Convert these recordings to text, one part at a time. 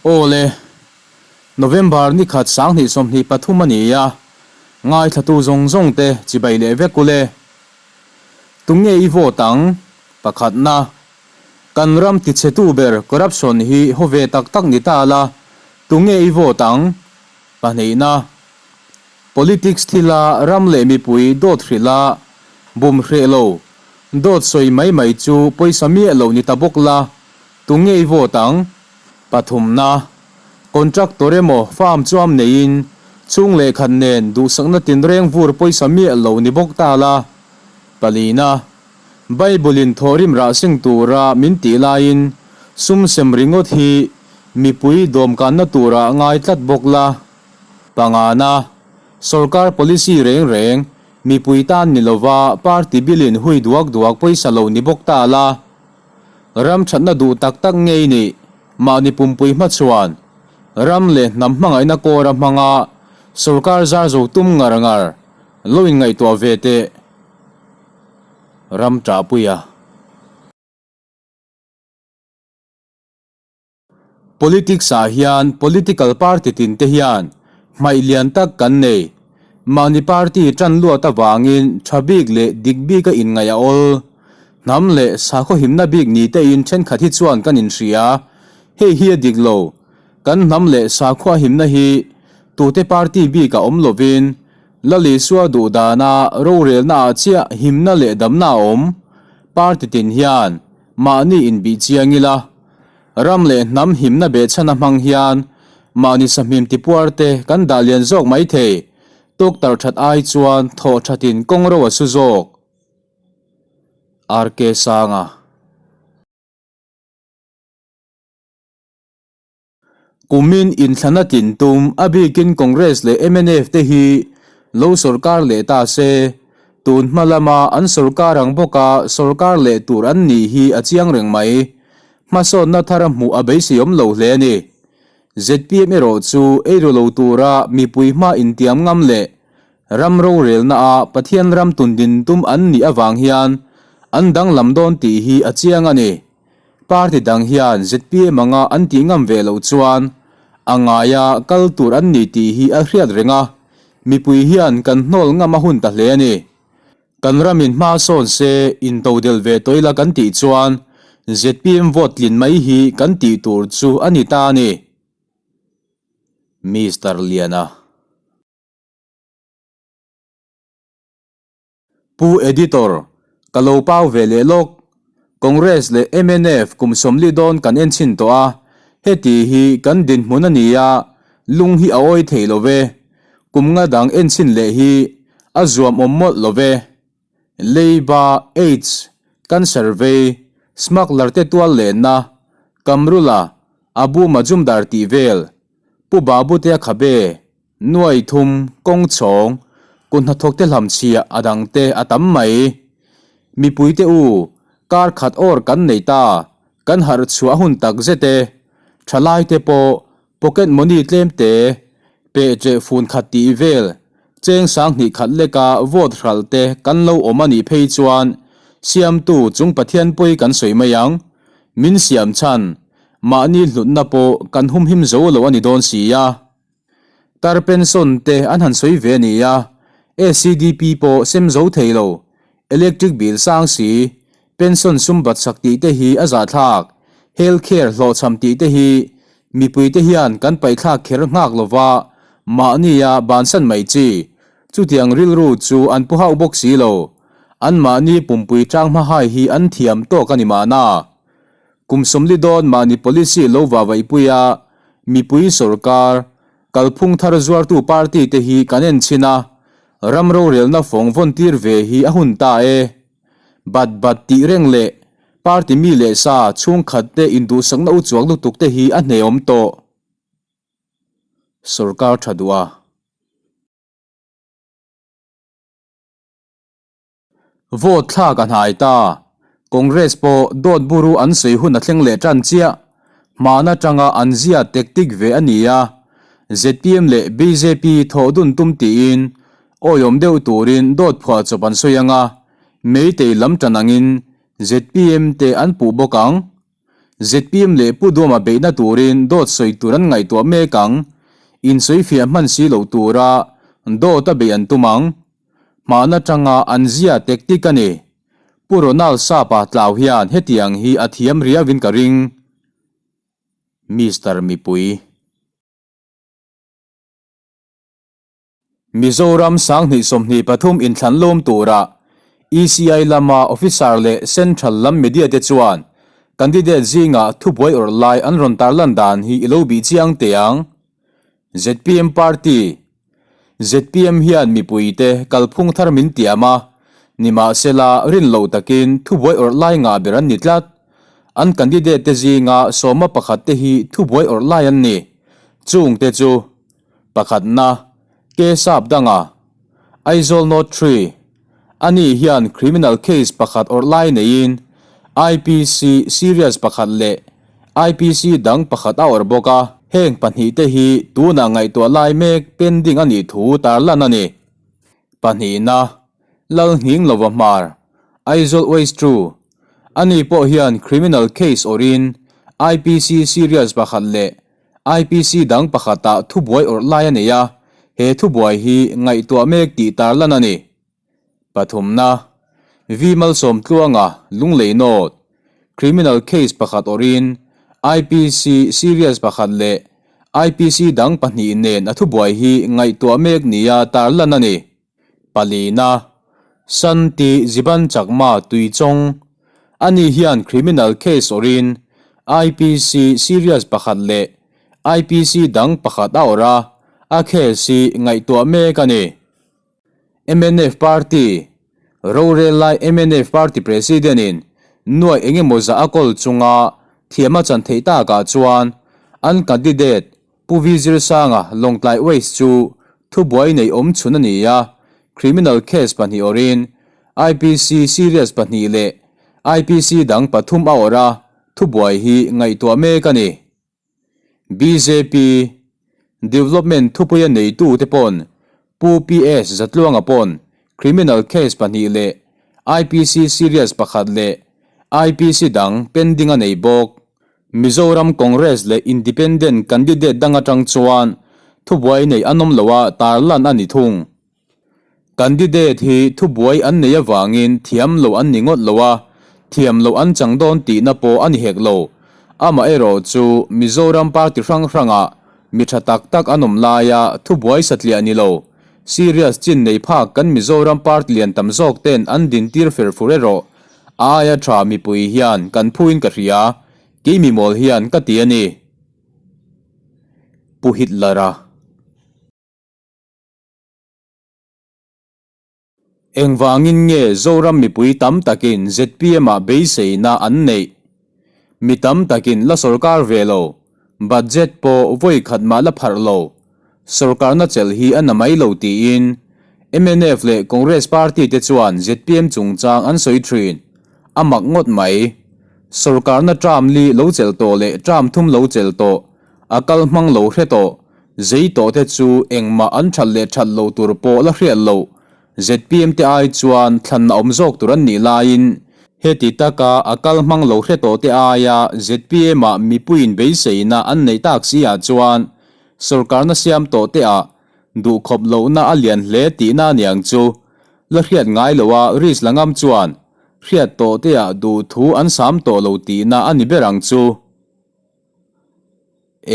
Aw le, November ni khat 2023 a ni a, ngaithlatu zawng zawng te chibai leh vek ule. Tunge i vote ang? Pakhatna, Kan ram tichhetu ber corruption hi haw ve tak tak ni ta la, tunge i vote ang? Pahnihna, Politics thila ram leh mipui dawt hrilh a, bum hreh lo, dawt sawi mai mai chu pawisa miah lo ni ta bawk la, tunge i vote ang? Pathumna, Contractor emaw farm chuam neiin chhung leh khat nen duhsakna tinreng vur pawisa miah lo ni bawk ta la. Palina, Bible-in thawhrim rah seng tura min tih laiin sum sem ringawt hi mipui dawmkanna tura ngai tlat bawk la. Pangana, Sorkar policy reng reng mipui tan ni lova party bill-in hui duak duak pawisa lo ni bawk ta la. Ram thatna duh tak tak ngei nih mahni pumpui hmachhuan ram leh hnam hmangaihna kawra hmanga sorkar zar zo tum ngar ngar lo inngaihtuah ve teh. Ram ṭahpuia. Politics ah hian political party tin te hian hmaih lian tak kan nei. Mahni party tan luat avangin tha bik leh dik bik a inngaih a awl. Hnam leh sakhaw himna bik ni te in thenkhat hi chuan kan inhria. Hei hi a dik lo. Kan hnam leh sakhua himna hi tute party bik a awm lovin Lal Isua duh dana rorelna ah chiah himna leh damna a awm. Party tin hian mahni inbih chiang ila. Ram leh hnam himna behchhana hmang hian mahni sahmim tipuar te kan dah lian zawk mai thei. Tawktar that ai chuan thawh thatin kawng ro a su zawk. RK Sanga. Kumin inthlana tlin tum a bikin Congress leh mnf te hi lo sorkar leh ta se, tun hma lama an sorkar ang bawka sorkar leh tur an nih hi a chiang reng mai. Hmasawnna thar a hmuh a beiseiawm lo hle a ni. Zpm erawh chu eiru lo tura mipui hma intiam ngam leh ram rorelna a Pathian ram tundin tum an nih avang hian an danglam dawn tih hi a chiang a ni. Party dang hian zpm anga an tih ngam ve loh chuan a ngaia kal tur an ni tih hi a hriat reng a, mipui hian kan hnawl ngam a hun ta hle a ni. Kan ramin hma sawn se intodel ve tawh ila kan tih chuan zpm vote tlin mai hi kan tih tur chu a ni ta a ni. Mister Liana. Pu Editor, ka lo pau ve leh lawk. Congress leh mnf kum 40 dawn kan en chhin tawh a, heti hi kan dinhmun a ni a, lung hi a awi thei lo ve. Kum nga dang en chhin leh hi a zuam awm mawlh lo ve. Leiba, aids, cancer vei, smuggler te tual lenna, Kamrula, Abu Majumdar tih vel, Pu Babutea khabe, Nuai thum, kawng chhawng, kut hnathawk te hlam chhiah a dang te a tam mai. Mipui te u, kar khat awr kan nei ta, kan harh chhuah hun tak zet e. Thalai te pawh pocket money tlem te, peh ṭeh fun khat tih vel, cheng 2000 khat leka vote hral te kan lo awm a nih phei chuan siamtu chung Pathian pawi kan sawi mai ang. Min siam chhan, mahni hlutna pawh kan humhim zo lo a ni dawn si a. Tar pension te an han sawi ve a ni a, SEDP pawh sem zo thei lo, electric bill sang si, pension sum bat sak tih te hi a zahthlak, health care hlawhchham tih te hi mipui te hian kan paihthlak kher nghak lova mahnia bansan mai chi, chutiang rilru chu an pu hauh bawk si lo, anmahni pumpui tang hmahai hi an thiam tawk a ni mahna. Kum 40 dawn mahni policy lo vavaihpui a, mipui sorkar, kalphung thar zuartu party te hi kan en chhin a, ram rorelna fawng vawn tir ve hi a hun ta e. Bat bat tih reng leh party mi leh sa chhungkhat te induhsakna uchuak lutuk te hi a hneawm tawh. Sorkar tha duh a. Vote thlak a hnai ta. Congress pawh dawt buru an sawi hun a thleng leh tan chiah. Hman atanga an zia tactic ve a ni a. Zpm leh bjp thawh dun tum tiin awiawm deuh turin dawt phuah chawp an sawi ang a, Meitei lam tan angin zpm te an puh bawk ang. Zpm leh Pu Duama beihna turin dawt sawi tur an ngaihtuah mek ang. Insawifiah hman si lo tura dawt a beih an tum ang. Hmahna tanga an zia tactic a ni. Pu Ronald Sapa tlau hian hetiang hi a thiam riauin ka ring. Mister Mipui. Mizoram 2023 inthlan lawm tura ECI lama officer leh Central lam media te chuan candidate zingah thubuai awrh lai an rawn tarlan dan hi i lo bih chiang teh ang. Zpm party zpm hian mipuite kalphung thar min tiam a, nimahsela rin loh takin thubuai awrh lai ngah ber an ni tlat. An candidate te zinga sawma pakhat te hi thubuai awrh lai an ni. Chungte chu. Pakhatna, Kesap danga, Aizawl North Tree, ani hian criminal case pakhat awrh lai neiin IPC serious pakhat leh IPC dang pakhat a awrh bawk a, heng pahnihte hi tunah ngaihtuah lai mek pending a nih thu tarlan a ni. Pahnihna, Lalnghing Lova Hmar, Aizawl West True, ani pawh hian criminal case awrhin IPC serious pakhat leh IPC dang pakhatah thubuai awrh lai a nei a, he thubuai hi ngaihtuah mek tih tarlan a ni. Pathumna, V Malsawmtluanga Lunglei Note, Criminal case pakhat awrhin IPC serious pakhat leh IPC dang pahnih nen a thubuai hi ngaihtuah mek nia tarlan a ni. Palina, Shanti Jiban Chakma Tuichawng, Ani hian criminal case awrhin IPC serious pakhat leh IPC dang pakhat a awrh a, a case hi ngaihtuah mek a ni. Mnf party, Rorel lai mnf party president in nuai engemaw zah a kawl chunga thiam a chan theih takah chuan an candidate Pu V Zirsanga Lawngtlai Waste chu thubuai nei awm chhun a ni a, criminal case pahnih awrhin IPC serious pahnih leh IPC dang pathum a awrh a, thubuai hi ngaihtuah mek a ni. Bjp Development thupuia neitute pawn Pu PS Zatluanga pawn criminal case pahnih leh IPC serious pakhat leh IPC dang pending a nei bawk. Mizoram Congress leh Independent candidate dang atang chuan thubuai nei an awm lo a, tarlan a ni thung. Candidate hi thubuai an nei avangin thiam lo an ni ngawt lo a, thiam loh an chang dawn tihna pawh a ni hek lo. Amaherawhchu Mizoram party hrang hrangah mi tha tak tak an awm laia thubuai satliah ni lo, serious chin nei phak kan Mizoram party lian tam zawk ten an dintir fer fur erawh A aia tha mipui hian kan phuin ka hria, kei mi mawl hian ka ti a ni. Pu Hitler-a. Engvangin nge Zoram mipui tam takin ZPM-ah beiseina an neih? Mi tam takin la sawrkar ve lo, budget pawh vawi khat mah la pharh lo, Sorkarna chelh hi a na mai lo tiin mnf leh Congress party te chuan zpm chungchang an sawi thin. A mak ngawt mai. Sorkarna term li lo chelh tawh leh term thum lo chelh tawh, a kal hmang lo hre tawh, zei tawh te chu engmah an that leh that lo tur pawh la hriat loh. Zpm te ai chuan thlanna awm zawk tur an nih laiin heti taka a kal hmang lo hre tawh te aia zpm ah mipuiin beiseina an neih tak si ah chuan Sorkarna siam tawh te ah duhkhawp lohna a lian hle tihna a niang chu. La hriat ngai lo a risk la ngam chuan hriat tawh te ah duhthu an sam tawh lo tihna a ni ber ang chu.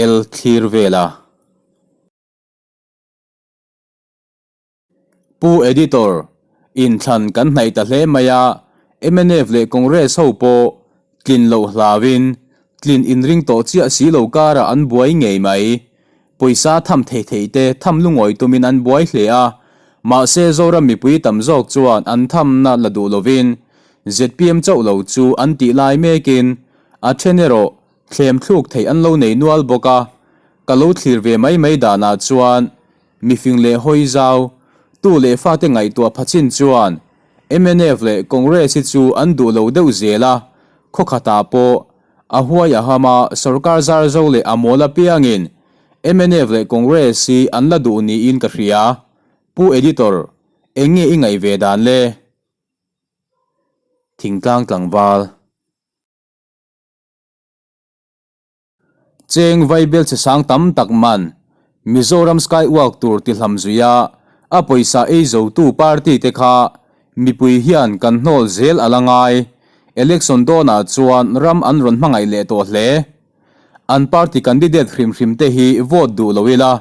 El thlir vel a. Pu Editor, inthlan kan hnaih ta hle mai a, mnf leh Congress ho pawh tlin loh hlauin tlin inring tawh chiah si lo karah an buai ngei mai. Pawisa tham thei thei te tham lungawi tumin an buai hle a, mahse Zoram mipui tam zawk chuan an thamna la duh lovin zpm chauh lo chu an tih lai mekin a then erawh thlem thluk theih an lo nei nual bawk a, ka lo thlir ve mai mai danah chuan Mifing leh hawi zau, tu leh fate ngaihtuah phachin chuan mnf leh Congress hi chu an duh lo deuh zel a, khaw khatah pawh a huai a ham a, sorkar zar zo leh a mawl apiangin mnf leh Congress hi an la duh niin ka hria. Pu Editor, eng nge i ngaih ve dan le? Thingtlang tlangval. Cheng vaibelchhe sang tam tak man Mizoram Sky Walk tur ti hlam zui a, a pawisa ei zotu party te kha mipui hian kan hnawl zel a la ngai. Election dawnah chuan ram an rawn hmangaih leh tawh hle. An party candidate hrim hrim te hi vote duh lo ila,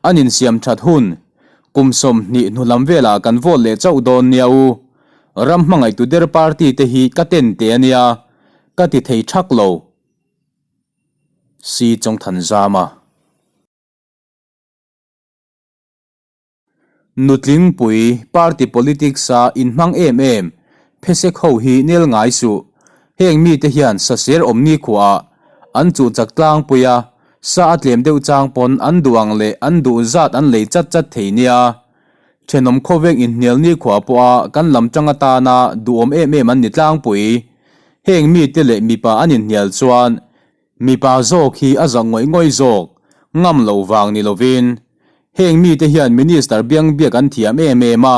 an insiam that hun kum 20 hnu lam velah kan vote leh chauh dawn nia u. Ram hmangaihtu der party te hi ka ten teh a nia, ka ti thei thak lo. Si Chawngthanzama. Nutlingpui party politics a inhmang em em phesek ho hi nel ngai suh. Heng mite hian saser awm nikhuaah an chuh chak tlangpui a, sa a tlem deuh chang pawn an duh ang leh an duh zat an lei chat chat thei nia. Thenawm khawveng inhnial nikhua pawha kan lam tang atana duhawm em em an ni tlangpui. Heng mite leh mipa an inhnial chuan Mipa zawk hi a zak ngawih ngawih zawk, ngam lo vang ni lovin. Heng mite hian Minister biang biak an thiam em em a,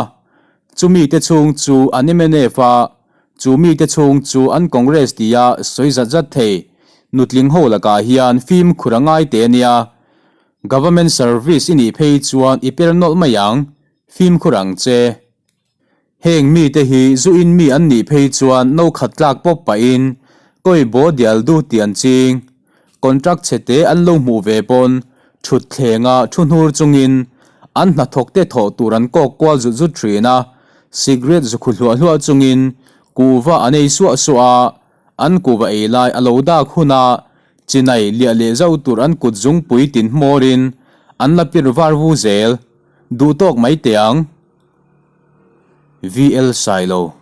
chu mite chhung chu an mnf a, chu mite chhung chu an Congress tia sawi zat zat thei nutling ho lakah hian fimkhur a ngai teh a nia. Government service i nih phei chuan i per nawlh mai ang, fimkhur ang che. Heng mite hi zu in mi an nih phei chuan no khat tlak pawp pahin kawi baw dial du tih an ching. Contract chhe te an lo hmuh ve pawn thut thlenga thu hnur chungin an hnathawk te thawh tur an kawk kual zut zut thin a, cigarette zu khu hluah hluah chungin kuhva an ei suah suah a, an kuhva ei lai a lo dak huna chinai liah leh zauh tur an kut zungpui tin hmawrin an la pir var vu zel. Duh tawk mai teh ang. VL Sailo.